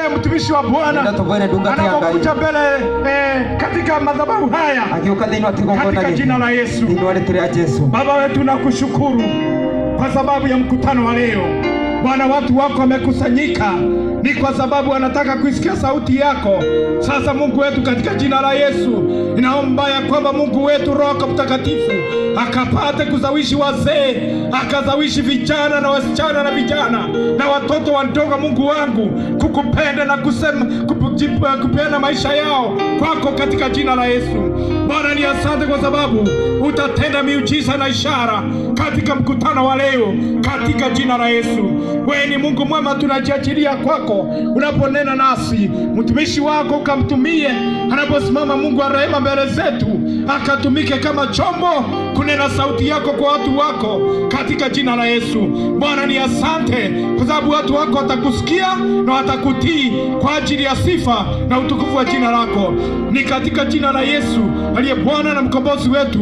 Tunaombea mtumishi wa Bwana Nenda tũvoere ndungata ya Ngai anapokuja mbele katika madhabahu haya agĩũka thĩinĩ wa kĩgongona katika gĩkĩ jina la Yesu. Thĩinĩ wa rĩtwa rĩa Jesu. Baba wetu, nakushukuru kwa sababu ya mkutano wa leo. Bwana, watu wako wamekusanyika ni kwa sababu wanataka kuisikia sauti yako. Sasa Mungu wetu, katika jina la Yesu, ninaomba ya kwamba Mungu wetu Roho Mtakatifu akapate kuzawishi wazee, akazawishi vijana na wasichana na vijana na watoto wadogo, Mungu wangu, kukupenda na kusema kupeana maisha yao kwako katika jina la Yesu. Bwana, ni asante kwa sababu utatenda miujiza na ishara katika mkutano wa leo katika jina la Yesu. Wewe ni Mungu mwema, tunajiachilia kwako unaponena nasi, mtumishi wako ukamtumie anaposimama, Mungu wa rehema, mbele zetu, akatumike kama chombo kunena sauti yako kwa watu wako katika jina la Yesu. Bwana, ni asante kwa sababu watu wako watakusikia na watakutii kwa ajili ya sifa na utukufu wa jina lako. Ni katika jina la Yesu aliye Bwana na mkombozi wetu.